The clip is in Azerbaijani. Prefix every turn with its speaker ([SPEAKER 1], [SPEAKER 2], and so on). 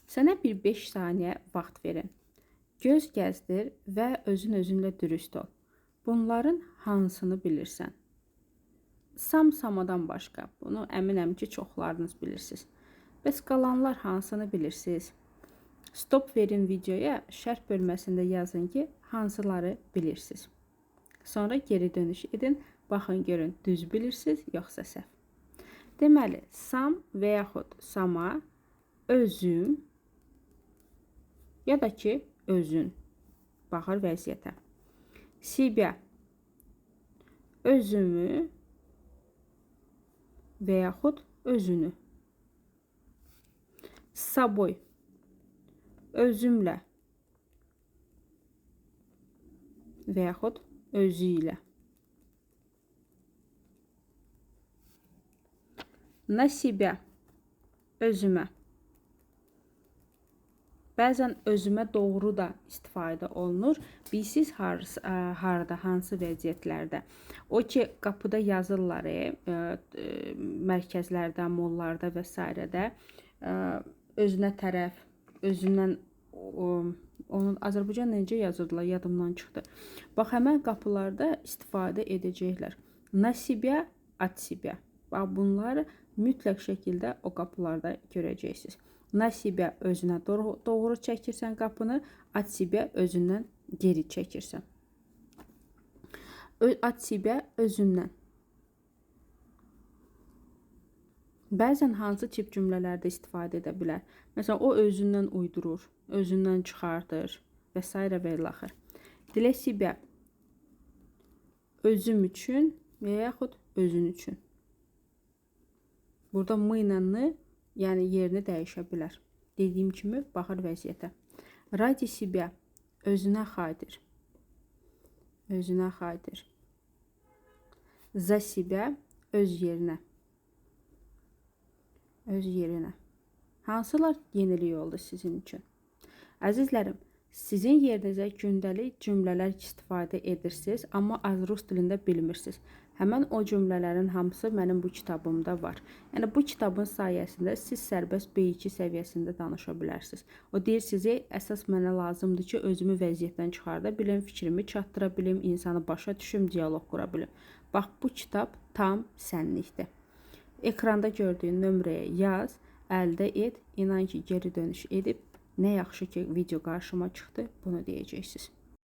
[SPEAKER 1] Sənə bir 5 saniyə vaxt verin. Göz gəzdir və özün özünlə dürüst ol. Bunların hansını bilirsən? Sam samadan başqa. Bunu əminəm ki, çoxlarınız bilirsiniz. Bəs qalanlar hansını bilirsiniz? Stop verin videoya, şərh bölməsində yazın ki, hansıları bilirsiniz. Sonra geri dönüş edin. Baxın görün, düz bilirsiniz, yoxsa səhv. Deməli, sam və yaxud sama, özüm ya da ki, özün. Baxır vəziyyətə. Себя, özümü və yaxud özünü. Собой, özümlə və yaxud özü ilə. На себя, özümə. Bəzən özümə doğru da istifadə olunur. Bilsiz harda, hansı vəziyyətlərdə. O ki, qapıda yazırlar, mərkəzlərdə, mollarda və s. Özünə tərəf, özündən onun Azərbaycan necə yazırdılar, yadımdan çıxdı. Bax, həmən qapılarda istifadə edəcəklər. На себя, от себя. Bax, bunları mütləq şəkildə o qapılarda görəcəksiniz. На себя özünə doğru çəkirsən qapını, от себя özündən geri çəkirsən. От себя özündən. Bəzən hansı tip cümlələrdə istifadə edə bilər? Məsələn, o özündən uydurur, özündən çıxardır və s. və ilaxır. Для себя özüm üçün və yaxud özün üçün. Burada m ilə n, yəni yerini dəyişə bilər. Dediyim kimi, baxır vəziyyətə. Ради себя özünə xatir. Özünə xatir. За себя öz yerinə. Öz yerinə. Hansılar yenilik oldu sizin üçün? Əzizlərim, sizin yerinizə gündəlik cümlələr istifadə edirsiniz, amma az rus dilində bilmirsiniz. Həmən o cümlələrin hamısı mənim bu kitabımda var. Yəni bu kitabın sayəsində siz sərbəst B2 səviyyəsində danışa bilərsiniz. O deyir sizə, əsas mənə lazımdır ki, özümü vəziyyətdən çıxarda bilim, fikrimi çatdıra bilim, insanı başa düşüm, dialoq qura bilim. Bax, bu kitab tam sənlikdir. Ekranda gördüyün nömrəyə yaz, əldə et, inan ki, geri dönüş edib, nə yaxşı ki, video qarşıma çıxdı, bunu deyəcəksiniz.